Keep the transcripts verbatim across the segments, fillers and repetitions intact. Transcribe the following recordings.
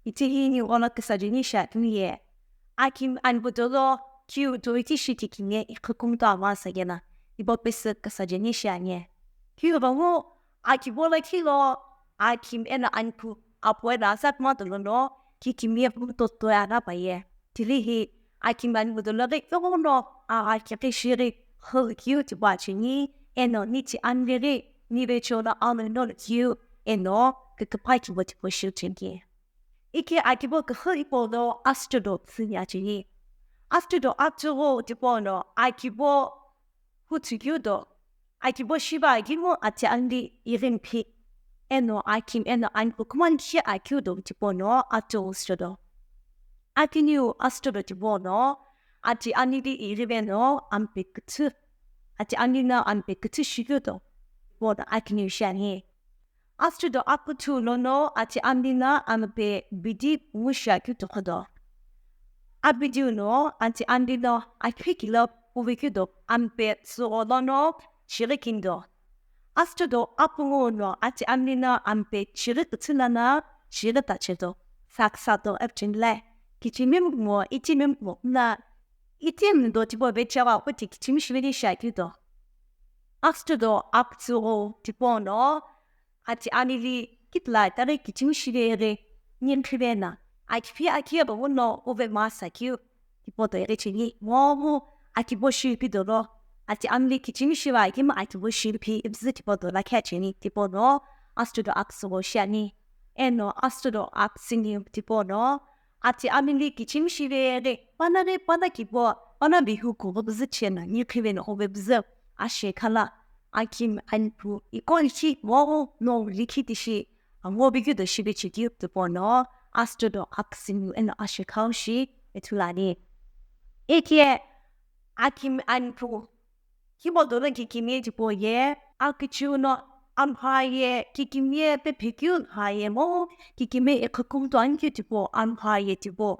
Itihi ninguno küsa jeni shiakeu ye. Akimi ani kudolo kiu toi tishi kikimiye iqhü kümtoi masa kena, ibo pesü küsa jeni shiani. Kiu ghengu akibo lakhi lo akimi eno anipu apu eno asat mado lono kikimiye kümtoi anapaye. Tilihi akimi ani kudolo ghi ighono agha kikhi shighi hülkiu tipau acheni, eno niti anveghi nivecheono alono lkiu eno küküpha kibo tipau shiu cheni. Iki akibo küxü hipau lo asütodo püsüni acheni. Asütodo atughu tipau no akibo huthu keu do. Akibo shiva akimu ati anili ighimpi. Eno akimi eno anipu kümani shi akeu do tipau no atughu sütodo. Akiniu asütodo tipau no ati anili ighiveno ampe küthü. Ati anili no ampe küthü shikeu do. Tipau no akiniu shiani. Asütodo akuthu lono ati anili no ampe bidi mushiakeu tokhodo. Abidiu no ati anili no akiphi kilo puvekeu do ampe tsügho lono shighi kindo. Asütodo apungu no ati anili no ampe shighi küthü lono shighi tachedo. Saksato epchinle. Kichimi mpumo, itimi mpumo na itimi do tipau vechewa kuti kichimi shiveni shiakeu do. Asütodo akuthu tipau no ati anili kitila itaghi kichimi shiveghi ninqhivena akiphi akighi ghenguno uve masa keu tipau do ighi cheni. Momu akibo shipi dolo ati anili kichimi shiva akimi akibo shipi ipüzü tipau do lakhi acheni tipau no asütodo akuthu shiani. Eno asütodo akuthu tipau no ati anili kichimi shiveghi panaghi panakibo panavihu kughu püzü chena ninqhiveno uve püzü ashekha lo akimi anipu iko likhi momu no likhi tishi ango bikeu do shibe chekeu tipau no asütodo akuthu eno ashekhau shi ithulu ani. Ike akimi anipu hipau dolo kikimiye tipau ye akichiu no amha ye kikimiye pephekeu mha ye momu kikimiye iqhü kümtoi anikeu tipau amha ye tipau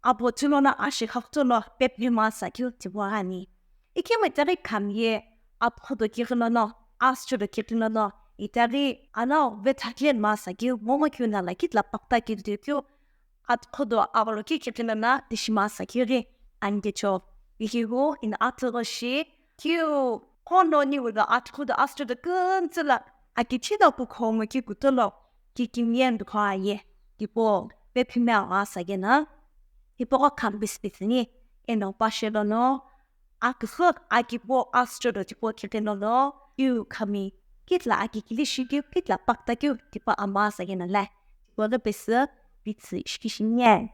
apo thulono ashekha kutono pephe masa keu tipau ani. Ikemu itaghi khami ye aphudo kighi lono asütodo kighi lono itaghi anao vetha kile masa keu momu keu nala kitila pakta keu teu keu atukhudo agholo keu kighi lono tishi masa keu ghi anikecho. Ikihu ino atughu shi keu kono niu lo atukhudo asütodo küntsü lo akithi no kukhomu keu kutolo kikimiye ndukhua ye tipau pephime masa kena tipau gho khami pisipitini eno pashe lono aküxü akibo asütodo tipau kighi lono keu khami kitila akikili shikeu kitila pakta keu tipau masa kena le tipau ghi pesü pitsü shikishini.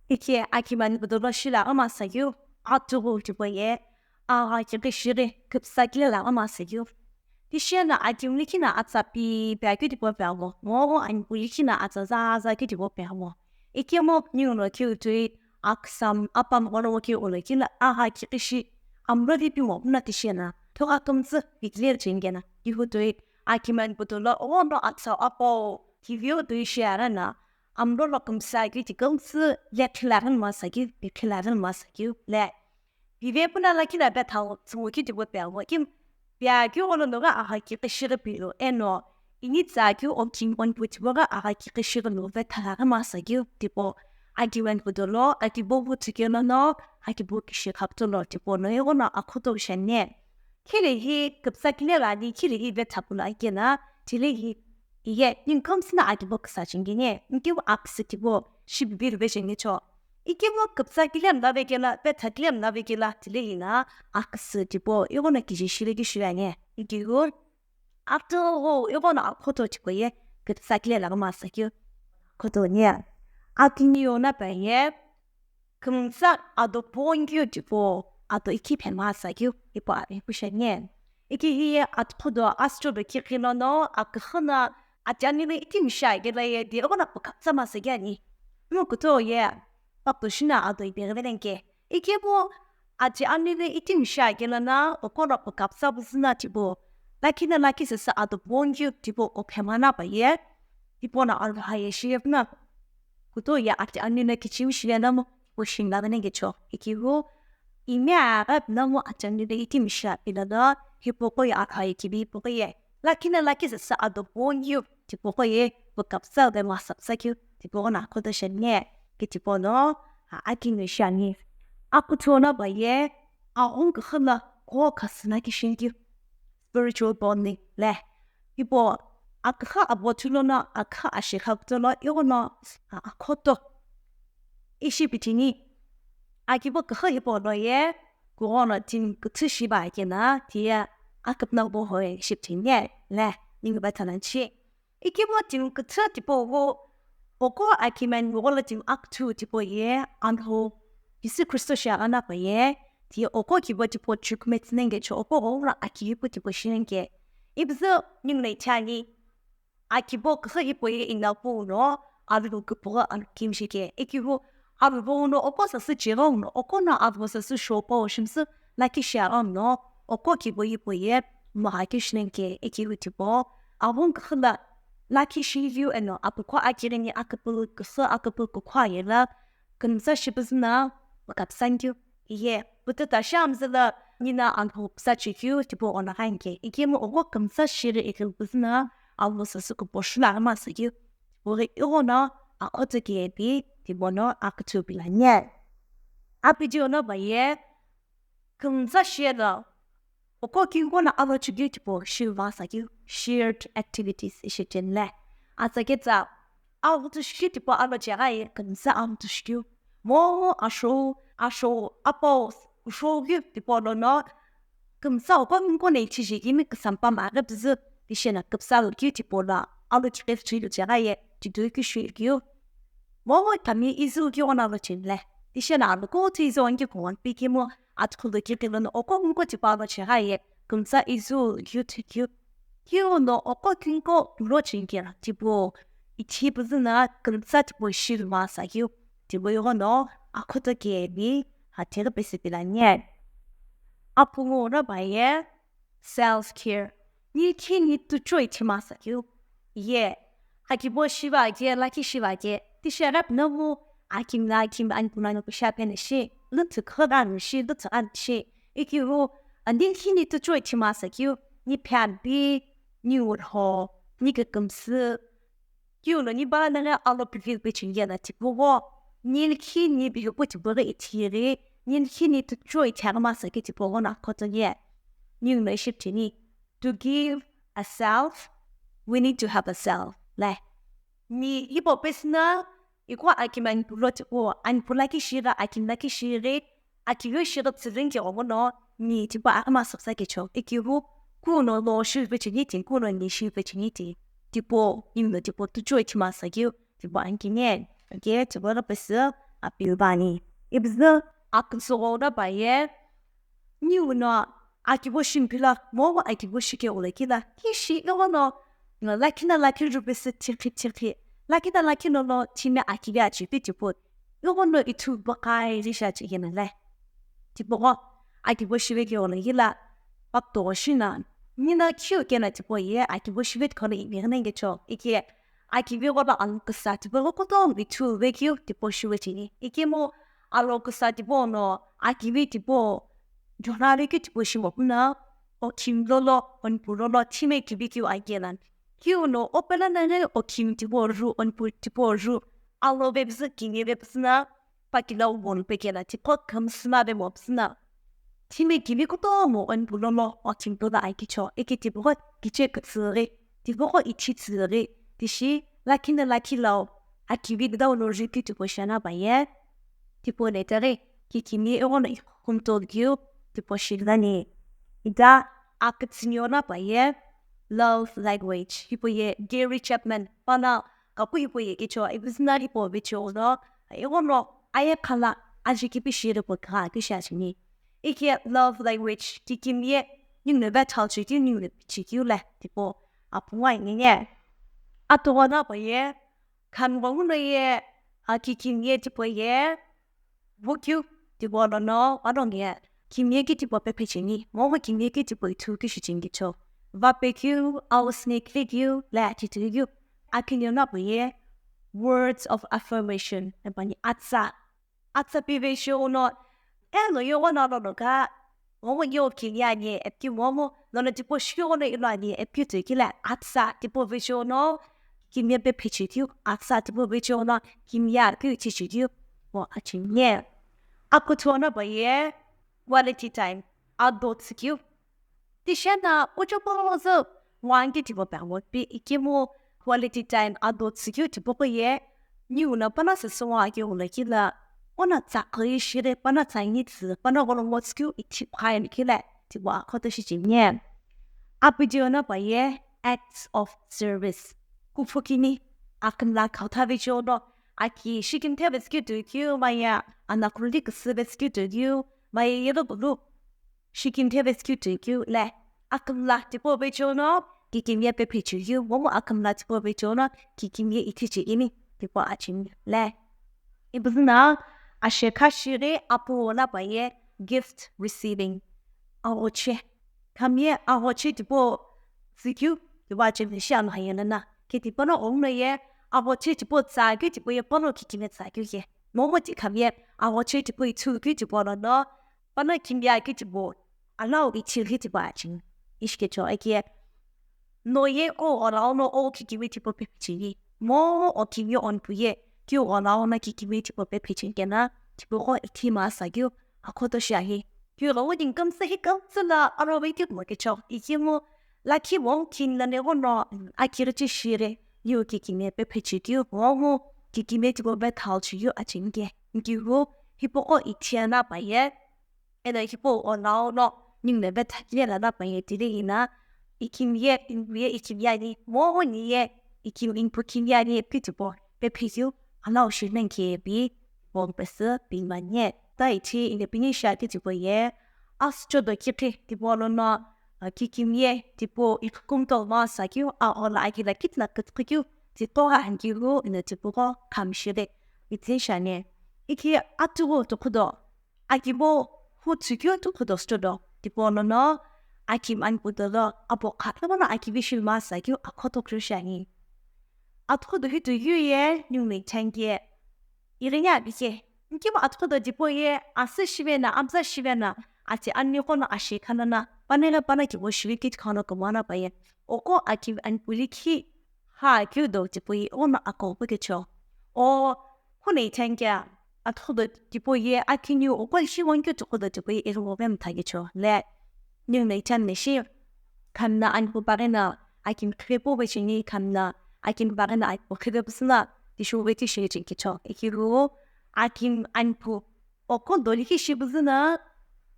Ike akimi ani kudolo shila masa keu atughu tipau ye agha kikhi shighi küpüsa kile la masa keu. Tishi eno akimi likhi no atsa pi pi akeu tipau pe amo. Momu anipu likhi no atsa zaza keu tipau pe amo. Ikemu niu no keu toi aküsa apam ghono keu ulo kila agha kikhi shi amlo lipi mo mna tishi eno thogha kümtsü pikile cheni kena. Ihu toi akimi ani kudolo ghono atsa apau kiveu toi shi arana amlo lo kümsa keu ti kümtsü le khilaghi masa keu, pe khilaghi masa keu le. Pive puna lakhi no pe thau tsümu keu tipau pe amo. Kim pia keu ghono noghi agha kikhi shighi pilo eno initsa keu okim onpu tipau ghi agha kikhi shighi lo vetha laghi masa keu tipau akimi ani kudolo akibo huthu keu lono akibo kishi khaptolo tipau no ighono akhuto shani. Khili hi küpüsa kile lani khili hi vetha pulo akena tilihi iye ningu kümsü no akibo küsa cheni keni ikemu aküsü tipau shipipi lo vecheni cho. Ikemu küpüsa kile mla vekela vetha kile mla vekela tilihi no aküsü tipau ighono kije shile keu shiani. Ikihu atughu ighono akhuto tipau ye küpüsa kile laghi masa keu. Khuto ni akiniu no pa ye kümtsa ado pongkeu tipau ado ikiphe masa keu tipau ave pusheni. Ikihi atukhudo asütodo kighi lono aküxü no ati anili itimi shi akela ye di ighono pükapütsa masa keu ani. Mu kuto ye pakuto shino ado ipeghi venenke. Ikemu ati anili itimi shi akela no ighono pükapütsa püzü no tipau lakhi no lakhi sesü ado pongkeu tipau ophema no pa ye tipau no alhou ye shiye puna. Kuto ye ati anili no kichimi shile no mu tipau shi mla venenke cho. Ikihu ime agha no mu ati anili no itimi shi akela no hipau qo ye alhou ye kivi hipau qo ye lakhi no lakhi sesü ado pongkeu tipau qo ye tipau kapütsa de masa püsa keu tipau ghono akhoto sheni ye, ke tipau no, a, akini shiani. Akuthu no pa ye, aghungu küxü lo gho khasü lakhi sheni keu. Spiritual bonding le. Hipau aküxü abo thulono aküxü ashekha kutono ighono, a, akhoto ishi pitini. Akibo küxü hipau no ye kughono timi küthü shiba kena tiye aküpüna bo hoi ishi pitini ye le ningu ba thalanchi. Ikibo timi küthü tipau gho oko akimani ghola timi akuthu tipau ye anho Jisü Khristo shi agana pa ye tiye oko kibo tipau chukmet nenge cho oko ghola akihipu tipau shinenge. Ibzü ningu na ichani. Akibo küxü hipau ye inapu no alu küpüghü alu kimshi ke. Ikihu alu no oko sasü chigha no oko no alu sasü shopa o shimsü lakhi shi agha no oko kibo hipau ye maha keu shinenge. Ikihu tipau aghungu küxü lo lakhi shi view eno apukho akirini aküpülü küxü aküpülü kukho ayela kümsa shipüzü na makapüsa keu. Iye, pututa shi amzüla nina anho püsa chekeu tipau ghono ghanike. Ikemu oko kümsa shiri ighilpüzü na anho sasü kupo shula ama sakeu. Tipau ghi ighono akhoto kepi tipau no akuthu pilani. Apidi ono pa ye kümsa shiyelo oko kingu no alochekeu tipau shi masa keu shared activities ishi chenle. Atsa ketsa aghutu shikeu tipau alochegha ye kümsa aghutu shikeu. Momu ashou, ashou, apau, kushou keu tipau lono kümsa oko kingu no ithi jikimi küsampa maghi püzü tishena küpsa lo keu tipau lo alocheghi chigha ye titoi keu shi keu. Momu kami izü keu ghono alocheni le. Tishena alokutu izü ongi kuwan pikemu atkhulu kikilono oko kingu tipau alochegha ye kümsa izü keu tikeu. Keu no oko kingu lo chingera tipau ithi püzü na kümsa tipau shi masa keu tipau ighono akhoto kepi hatiri pesi pilani. Apungu no pa ye self care. Ni khi ni tuchoi thima sakeu. Ye. Akibo shiva ke, lakhi shiva ke. Tisha rap no mu akim na akim an puna no pisha pene shi. Lutu khodan shi, lutu an shi. Ikihu, a, ni khi ni tuchoi thima sakeu. Ni phan pi, ni urho, ni kekümsü. Kiu no ni ba na ghi alo pivil pe chinge na tipau gho. Ni khi ni bi pu tipau ghi ithiri. Ni khi ni tuchoi thagma sakeu tipau ghono akhoto ye. Ni no ishi pitini. To give a self, we need to have a self. Le. Ni hipau pesü na, iko akimani pulo tipau, ani pula ki shira, akimla ki shiri, akiyo shira tsüvünke ghono, ni tipau akima süksa kecho. Ikihu, kuno lo shive chiniti, kuno ni shive chiniti. Tipau, ni no tipau tuchoi thima sakeu, tipau ankine. Ke, tipau lo pesü, apil bani. Ibzü, aküsügho na pa ye, Ni uno akibo shimpila, momu akibo shike ulakila, kishi ighono, no lakina lakirupesi tikhi tikhi. Lakina lakino no timi akibi achipi tipau. Ighono ithu bakai risha chigena le. Tipau gho, akibo shive ke ulakila, pakto shina. Nina kiu kena tipau ye, akibo shive kono imi ghenenge cho. Ike, akibi ghono alo küsa tipau gho kutomo ithu ve kiu tipau shive chini. Ikemu alo küsa tipau no, akibi tipau Jonari ke tipau shimo puna, okhim lolo, onpu lolo, thime kibi kiu aikelan. Kiu no, opela nane okhim tipau ru, onpu tipau ru, alo vepzü kini vepzü na, pakila ubon pekela, tipau khamsima vemo pzü na. Thime kibi kutomo, onpu lolo, okhim lolo aikicho, eke tipau kiche ktsüri, tipau ichi tsüri, tishi, lakina lakilao, akibi gdau no riki tipau shana baye. Tipau leteri, kikimi ighono ikhumtol kiu, tipau shilani. Ida, akitsiniona baye, love language. Hipau ye Gary Chapman, pana, kapu hipau ye kicho, ibizina hipau vichio no, ighono, aye khala, aji kipi shiri po kha, kisha chini. Ike love language, kikimi ye, ningu ne vetal chiki, ningu ne pichiki ule, tipau, apunga inye. Atuwana baye, Khan wangu no ye, a, ki, kimye tipau ye, vukyu tipau lono, wanong ye, kimye ki tipau pepe cheni, momu kimye ki tipau ithu ki shicheni kicho. Vapekyu, ausne klikyu, la atitukyu, akinyo na ye, words of affirmation, epani atsa. Atsa pive shi uno, eno yo wana lono ka, momu yo kimye anye, epki momu, lono tipau shi uno ilo anye, epki tu kila, atsa, tipau ve shi uno, kimiye pephe chekeu, atsa tipau vecheo no kimiye akeu ithi chekeu, tipau acheni. Akuthu no paye quality time, ado tsükeu. Tishena kuchopozü wangikeu tipau pe amo pi ikemu quality time ado tsükeu tipau ye, niu no pano süsü wangikeu lakhi la, ono tsakhi shire, pano tsangi tsü, pano ghono ngo tsükeu ithi phai likhi la, tipau akhoto shicheni. Apideo no paye acts of service. Kuphu kini, akümla khauta vecheo no, aki shikimthe vetsükeu tokeu, maye anakhuruli küsü vetsükeu tokeu, maye yeghi bulu shikimthe vetsükeu tokeu le, akümla tipau vecheo no kikimiye pephe chekeu, momu akümla tipau vecheo no kikimiye ithi chekeni, tipau acheni le. Ipuzü no ashekha shighi apu no paye gift receiving. Aghoche. Khamiye aghoche tipau tsükeu, tipau acheni shi alo hayena na. Kiti pano ongu no ye aghoche tipau tsakeu tipau ye pano kikimiye tsakeu ye. Momu ti khamiye aghoche tipau ithukeu tipau lono, pano kimiye akeu tipau, alau ithi ghi tipau acheni. Ishi kecho ake, no ye o olau no o kikimiye tipau pephe cheni. Momu o kimiye o nipu ye, keu olau no kikimiye tipau pephe cheni kena, tipau gho ithi masa keu, akhoto shiahi. Keu lo wedding kümsü hi kümsü la aro vekeu mo kecho. Ikemu lakhi momu kini la ne ghono, akighichi shire, niu kikimiye pephe chekeu, momu kikimiye tipau vethal chekeu acheni ke. Nikihu, hipau gho ithi no paye, eno hipau olau no, ningu no vetha kile la no paye tile ina, ikimiye, inpuye ikimiye ani, momu niye, ikim inpu kimiye ani, pi tipau pephe keu, alau shi nani ke pi, tipau pesü pi manye. Ta ithi ina pini shiakeu tipau ye, asücho do kikhi tipau lono, a, kikimiye tipau ikhukumto masa keu, a, ola akila kitila kütükhu keu, tipau gha ankihu, ina tipau gho khami shire. Ithi shiani. Ikhi atughu tukhudo, akibo hu tsükeu tukhudo sücho do. Tipau lono, akim anipu dolo, apo kha, lono akibi shi masa keu, akhoto keu shiani. Atukhudo hi tokeu ye, ningu no ithani ke. Ighiye abike. Nikemu atukhudo tipau ye, asü shive na, amza shive na, ati ani ghono ashekha nana, paneghi pano kibo shive keu tikhono kümana paye. Oko akim anipu likhi ha keu do tipau ye, ono akopu kecho. O, huno ithani ke, atukhudo tipau ye, akiniu oko likhi wangikeu tukhudo tipau ye, ighibo ve mtha kecho. Le, ningu no ithani shi, khami no anipu paghi no, akim khire pu vecheni khami no, akim paghi no anipu khire pusü no, tishu ve tishi cheni kecho. Ikiru, akim anipu oko do likhi shi pusü no,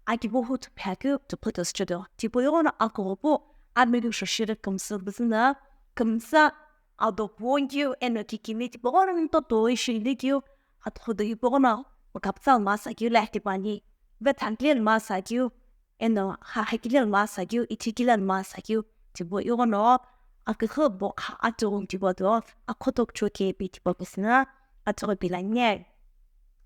akibo hu thuphe akeu tukhudo sücho do. Tipau ye ghono akopu, amelu shoshire kümsü pusü no, kümsü ado puonkeu, eno kikimiye tipau ghono mtoto ishi likeu, atukhudo hipau ghono, mkaptsal masa keu le tipau ani, vetha kile masa keu, eno, ha, ha kile masa keu, ithi kile masa keu, tipau ighono, aküxü bo kha atughu tipau do, akhoto kucho ke pi tipau pesü no, atughu pi lanye.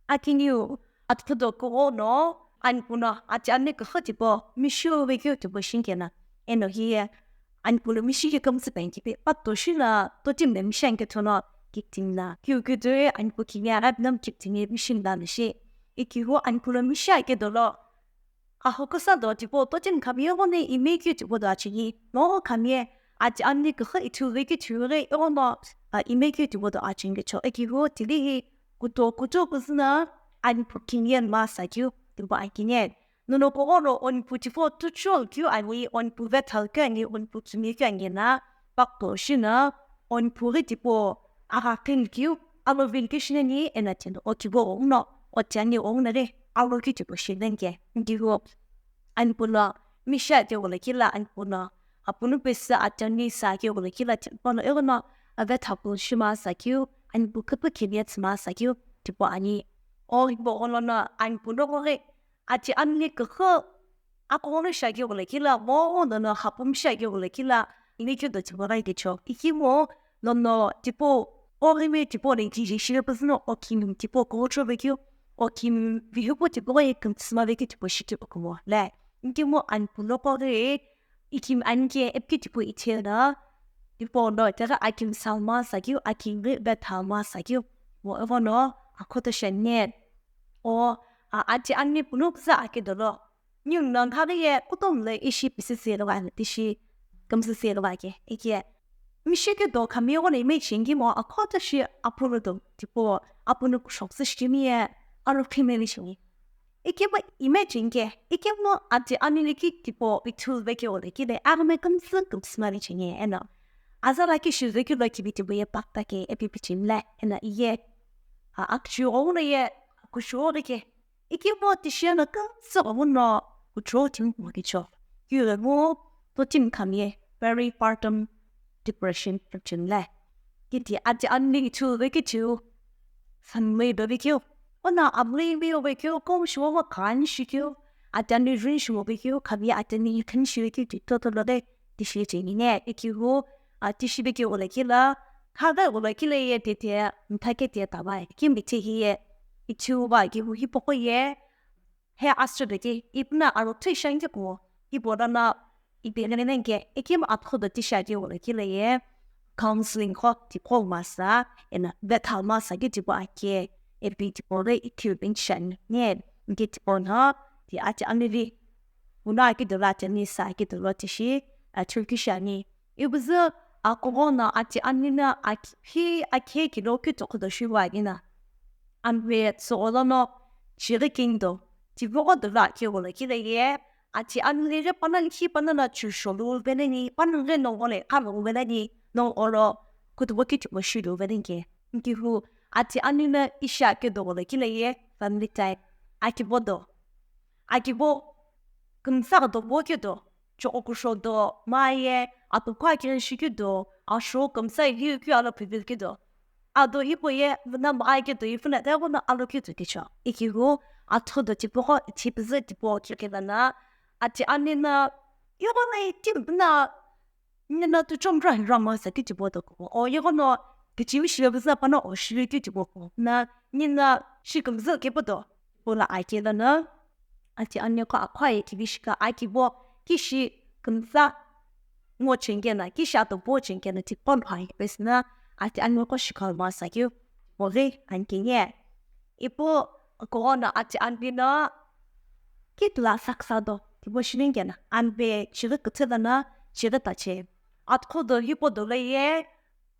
Akiniu, atukhudo kughono, anipu no, ati ani küxü tipau, mishiu vekeu tipau shini kena. Eno hiye, anipu no mishi keu kümsü penki pi, pato shi no, totim no mishi ani kethono, kikitimi no. Keu keu toi, anipu kimiye, aghi pino kikitimi mishi no mishi. Ikihu anipu no mishi ake dolo, Ahukusa do tipau totim khamiye ghono imekeu tipau do acheni. Momu khamiye ati ani küxü ithulu keu ithulu ghi ighono, a, imekeu tipau do acheni kecho. Ikihu tili hi kuto kuto pusü no anipu kimiye masa keu tipau akini. Nono kughono onipu tipau tuchou keu ani, onipu vethal keu ani, onipu kimiye keu ani na, pakto shi no, onipu ghi tipau agha kini keu, alo vini keu shi nani, eno tino okibo ghono, oti ani ghono ghi, alo keu tipau shi nani ke. Nikihu, anipu no mishi akeu lakhi la anipu no, apunu pesü ati ani sa akeu lakhi la tipau no ighono, avethal pu shi masa keu, anipu küpü kimiye tsü masa keu, tipau ani. O hipau ghono no, anipu no gho ghi, ati ani küxü, akughono shi akeu lakhi la, momu nono hapu mishi akeu lakhi la, imekeu do tipau ghi kecho. Ikemu, nono tipau, oghimi tipau no kije shire pusü no, okimi tipau kuchou vekeu, okimi vihipu tipau ghi kümtsü ma vekeu tipau shikeu kumo. Le, ikemu anipu no gho ghi, ikimi ani ke ipikeu tipau ithi no, tipau no, tighi akimi sal masa keu, akimi vethal masa keu, mo ighono, akhoto shiani. O, a, ati ani punu küsa ake dolo. Ningu no khaghi ye kutomo lo ishi pisi selo va, tishi kümsü selo va ke. Ike, Mishiki do khami ighono imagine kimo akhoto shi apunu do, tipo, apunu kushoktsü shikimi ye, aro khimeli shini. Ikemu imagine ke, ikemu ati anili ki tipo ithulu vekeu le kile, agme kümsü kümsü mali chini, eno. Aza la ki shi vekeu lo kibi tipo ye pakta ke, epi pichim le, eno iye. A, akchu o uno ye, kushu o ke. Ikemu tishena kümsü o uno, kuchu o tim mo kicho. Yule mo, to tim khami ye, peripartum depression pichim le. Kiti ati anili ithulu vekeu chiu, sanmei do vekeu. Ona amlei veo vekeu, ko shiwo wa kan shikeu. Ati ani rin shiwo vekeu, khami ati ani khan shi vekeu, ti toto lo de, tishi cheni ne, ikemu, a, tishi vekeu o le kila, khaga o le kila ye tete, mthake te taba, kimiti hi ye, ichiu ba, ikemu hipoko ye, he astro de ke, ipna aro tui shangi ko, ipo dana, ipi ngene nenge, ikemu atho do tisha ke o le kila ye, counseling ko, tipo masa, ena, vetha masa ke tipo ake, epi tipo re, ikemu benchani, ne, nge tipo na, ti ati anili, una ki dola teni sa ki dolo tishi, a, Turkish ani. Ibuzü, a, corona ati anina, a, ki, phi, a, ke kilo ki tokhodo shiwa ina. Ambe tsogolono, chiri kindo. Ti vogo dola ki wolo kile ye, ati anili re panali ki panana chu sholu veleni, panale nongole kalo veleni, nongolo kutubo ki tubo shilu velenge. Nkihu, ati anina isha ke dogolo kile ye, family time. Akibo do. Akibo, kümsa do bo ke do. Choko kusho do, maye, atukwa ke shi ke do, asho kümsa iliu ke alo pivil ke do. Ado hipau ye, vuna ma ai ke do, ivuna de vuna alo ke do ke cho. Ikihu, atho do tipoko, tipizü tipo ke ke na, ati anina, yogo na itim na, nina tu chom ra ra ma sa ke tipo do ko. O yogo no, kichimi shi vizna pa na o shi ke tipo ko. Na, nina shi kümzü ke po do. Pola ai ke na, ati aniko akhwa ye kivi shika akibo kishi kümtsa ngo chengena, kishi ato bo chengena ti pon hai pesna ati aniko shikha ma sakeu, mo ghi ankenye. Ipo corona ati anbina kitla saksa do, kibo shilingena, anbe chiri kutila na chiri tache. Atko do hipo do le ye,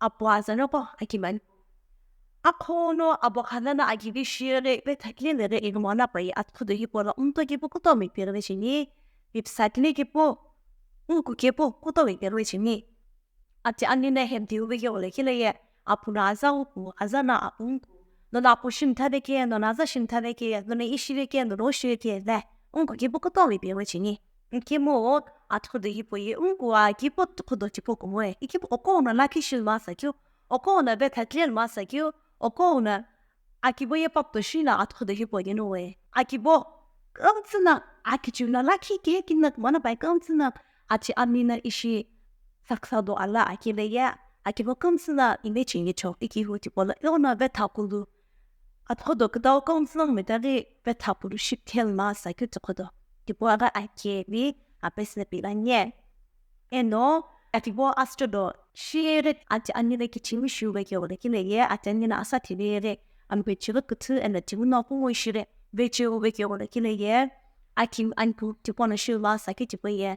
apo azanoko akimani. Akhono abo khanana akivi shire, ve thakile nere igmona pai atkhudo hipo la umto kipu kutomi pirve chini, vipsakile kipu, unku kipu kutomi pirve chini. Ati anina hemdi uve ke ole kile ye, apuna aza unku, azana apu unku. Nona apu shimtha ve ke, nona aza shimtha ve ke, nona ishi ve ke, nona ushi ve ke, le, unku kipu kutomi pirve chini. Nkemu atkhudo hipo ye, unku a kipu tukhudo tipo kumoe, ikipu okona lakhi shil masa kyu, okona ve thakile masa kyu, okona akibo ye papto shina atkhudo hipo ye noe. Akibo, kümtsüna, akichuna lakhi ke kinna kumana pai kümtsüna, ati amina ishi saksa do ala akile ye, akibo kümtsüna ime chingi cho, ikihu tipo la, yona ve thakulu. Atkhodo kdao kümtsüna metari ve thakulu ship thel masa kyu tukhudo. Tipo aga akevi, apesne pilanye. Eno, akibo astro do, shire ati anina kichimi shuve ke ole kile ye, ati anina asa thile ye, ampe chiri kuthu eno timu no kumo shire, ve chiu ve ke ole kile ye, akim anpu tipo no shiu masa ki tipo ye.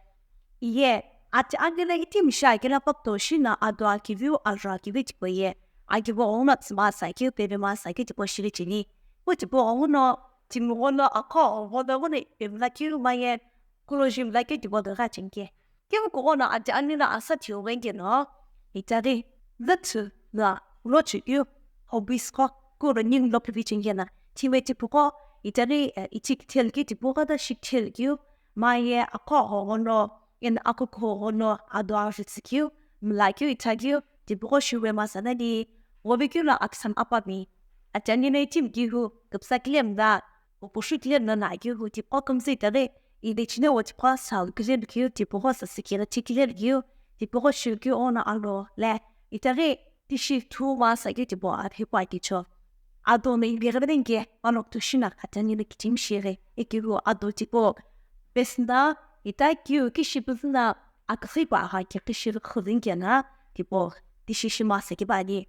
Ye, ati anina iti misha kila pakto shina ado akiviu ajra kivi tipo ye. Akibo ona tsima sa ki peve masa ki tipo shire chini. Pu tipo ono timu ono ako ono ono pevla ki maye, kulo jimla ki tipo do ga chinke. Kemu kughona ati anina asa thiu vengeno, itaghi, vetsü na ulo chikeu, hobbies ko, kuro ning lo pivi chingena, time tipuko, itaghi, eh, ichik thel ki tipuko da shik thel kiu, maye akho hono, en akho hono, ado a ritsi kiu, mla kiu itaghi, tipuko shiwe masana di, wobi kiu la aksan apami. Ati anina itim kihu, kupsa kilem da, Upushu kile nana keu tipaqo kümtsü itaghi, ilichine wo tipaqo sal kile keu tipaqo sasü kile ti kile keu tipaqo shiu keu ona alo le itaghi tishi thu masa keu tipaqo aphi keu akicho. Ado no ipi ghi nenge panok tu shina khatani le kichimi shighi, ikihu ado tipaqo pesna ita keu kishi püzüna aküxi pa agha keu kishi khüzünkena tipaqo tishi shi masa keu bani.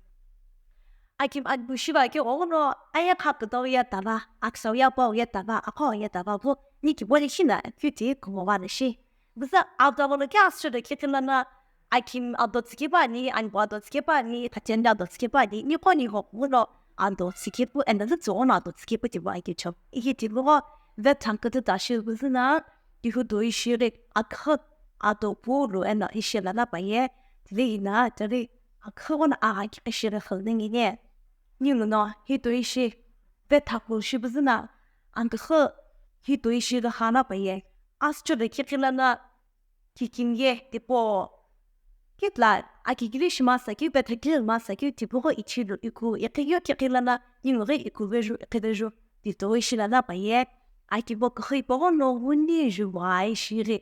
Akim anpu shiva ke ghenguno ayekha kütau ye tava, aksau ye pau ye tava, akho ye tava vu, ni kiboli shina, kiti kumo vana shi. Biza avdavolo ke asüdo kikilana, Akimi ado tsükepu ani, anipu ado tsükepu ani, khatini ado tsükepu ani, niqo niho kuno ado tsükepu, eno lütsughüno ado tsükepu tipau akicho. Ihi tipaqo vetha kütü ta shi püzüno, tihu toi shighi aküxü ado pulu eno ishi lana paye, tili ina, tili aküxü ghono agha kiqi shighi khülu ningini. Ninguno hi toi shi vetha pu shi püzüno, aküxü hi toi shighi khana paye, asücholo kiqi lana kikimiye tipau. Kitila, akikili shima sakeu, pethakili ma sakeu, tipaqo ichilu iku, iqhiyo kiqi lana, ningu ghi iku veju, iqhi veju, titoi shi lana paye, akibo küxü hipaqo no wuni ju bai shighi.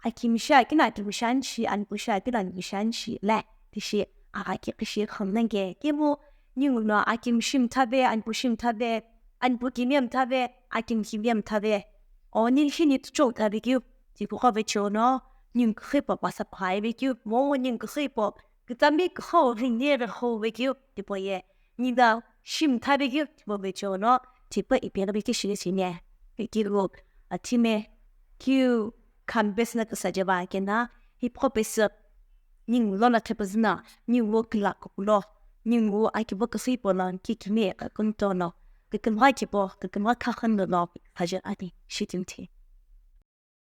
Akimi shi akino akimi shi ani shi, anipu shi akino anipu shi ani shi, le, tishi, agha kiqi shi khümnange, kimu, ninguno akimi shi mthave, anipu shi mthave, anipu kimiye mthave, akimi kimiye mthave. O ningu hini tuchou thavikeu, tipaqo vecheono, ningu küxü hipau pasa phai vekeu, momu ningu küxü hipau, kütami küxü rinire khou vekeu, tipau ye, ningu shi mtha vekeu, tipau vecheono, tipau ipeghi vekeu shighi shini. Vekeu, athime, kiu, khami pesü na küsa jeva kena, hipaqo pesü, ningu lono qhepüzüno, ningu kila kukulo, ningu akibo küxü hipau lo, kikimiye kakuntono, kükümgha kibo, kükümgha khakhüno lo, phaje ani, shitimthi.